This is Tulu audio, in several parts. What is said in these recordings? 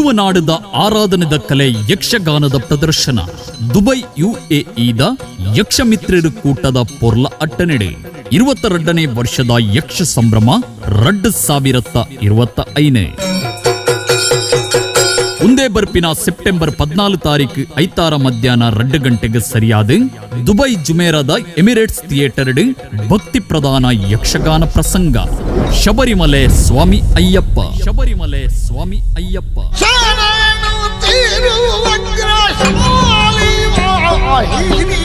ತುಳುವನಾಡದ ಆರಾಧನೆದ ಕಲೆ ಯಕ್ಷಗಾನದ ಪ್ರದರ್ಶನ ದುಬೈ ಯುಎಇದ ಯಕ್ಷಮಿತ್ರರು ಕೂಟದ ಪೊರ್ಲ ಅಟ್ಟನೆಡೆ 22ನೇ ವರ್ಷದ ಯಕ್ಷ ಸಂಭ್ರಮ 2025. ಉಂದೇ ಬರ್ಪಿನ ಸೆಪ್ಟೆಂಬರ್ 14 ತಾರೀಕು ಐತಾರ ಮಧ್ಯಾಹ್ನ 2 ಗಂಟೆಗೆ ಸರಿಯಾದ ದುಬೈ ಜುಮೇರಾದ ಎಮಿರೇಟ್ಸ್ ಥಿಯೇಟರ್ ಭಕ್ತಿ ಪ್ರಧಾನ ಯಕ್ಷಗಾನ ಪ್ರಸಂಗ ಶಬರಿಮಲೆ ಸ್ವಾಮಿ ಅಯ್ಯಪ್ಪ, ಶಬರಿಮಲೆ ಸ್ವಾಮಿ ಅಯ್ಯಪ್ಪ. ಶರಣು ತಿರುವಗ್ರಶಾಲಿ ವಾಹಿನಿ,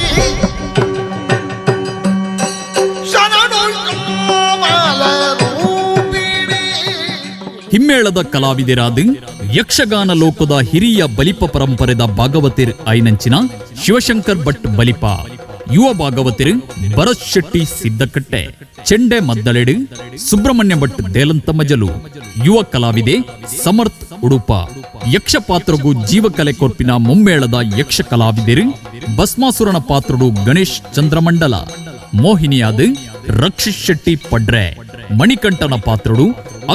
ಶರಣು ಶ್ಯಾಮಲ ರೂಪಿಣಿ. ಹಿಮ್ಮೇಳದ ಕಲಾವಿದರಾದ ಯಕ್ಷಗಾನ ಲೋಕದ ಹಿರಿಯ ಬಲಿಪ ಪರಂಪರೆದ ಭಾಗವತಿರ್ ಐನಂಚಿನ ಶಿವಶಂಕರ್ ಭಟ್ ಬಲಿಪ, ಯುವ ಭಾಗವತಿರ್ ಭರತ್ ಶೆಟ್ಟಿ ಸಿದ್ದಕಟ್ಟೆ, ಚೆಂಡೆ ಮದ್ದಳೆಡು ಸುಬ್ರಹ್ಮಣ್ಯ ಭಟ್ ದೇಲಂತ ಮಜಲು, ಯುವ ಕಲಾವಿದೆ ಸಮರ್ಥ್ ಉಡುಪ, ಯಕ್ಷ ಪಾತ್ರಗೂ ಜೀವಕಲೆ ಕೊರ್ಪಿನ ಮುಮ್ಮೇಳದ ಯಕ್ಷ ಕಲಾವಿದರು ಭಸ್ಮಾಸುರನ ಪಾತ್ರಡು ಗಣೇಶ್ ಚಂದ್ರಮಂಡಲ, ಮೋಹಿನಿಯಾದ ರಕ್ಷಿತ್ ಶೆಟ್ಟಿ ಪಡ್ರೆ, ಮಣಿಕಂಠನ ಪಾತ್ರಡು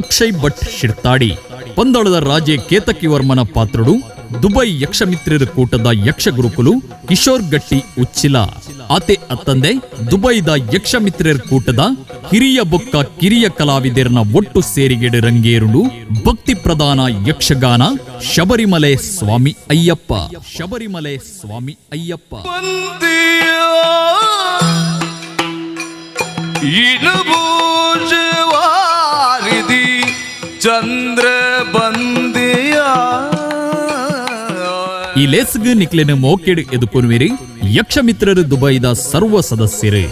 ಅಕ್ಷಯ್ ಭಟ್ ಶಿರ್ತಾಡಿ, ಪಂದಳದ ರಾಜೆ ಕೇತಕಿವರ್ಮನ ಪಾತ್ರಡು ದುಬೈ ಯಕ್ಷಮಿತ್ರರ ಕೂಟದ ಯಕ್ಷ ಗುರುಕುಲು ಕಿಶೋರ್ ಗಟ್ಟಿ ಉಚ್ಚಿಲ. ಆತೆ ಅತ್ತಂದೆ ದುಬೈದ ಯಕ್ಷಮಿತ್ರರ ಕೂಟದ ಹಿರಿಯ ಬೊಕ್ಕ ಕಿರಿಯ ಕಲಾವಿದರ್ನ ಒಟ್ಟು ಸೇರಿಗೆಡು ರಂಗೇರುಡು ಭಕ್ತಿ ಪ್ರಧಾನ ಯಕ್ಷಗಾನ ಶಬರಿಮಲೆ ಸ್ವಾಮಿ ಅಯ್ಯಪ್ಪ, ಶಬರಿಮಲೆ ಸ್ವಾಮಿ ಅಯ್ಯಪ್ಪ. ಬಂದಿಯ ಇನುಭೂಷವಾರಿಧಿ ಚಂದ್ರ ಬಂದಿಯ. ಈ ಲೇಸ್ಗ್ ನಿಕ್ಲೆನ ಮೋಕೆಡ್ ಎದುಕೊನುವಿರಿ ಯಕ್ಷಮಿತ್ರರು ದುಬೈದ ಸರ್ವ ಸದಸ್ಯರು.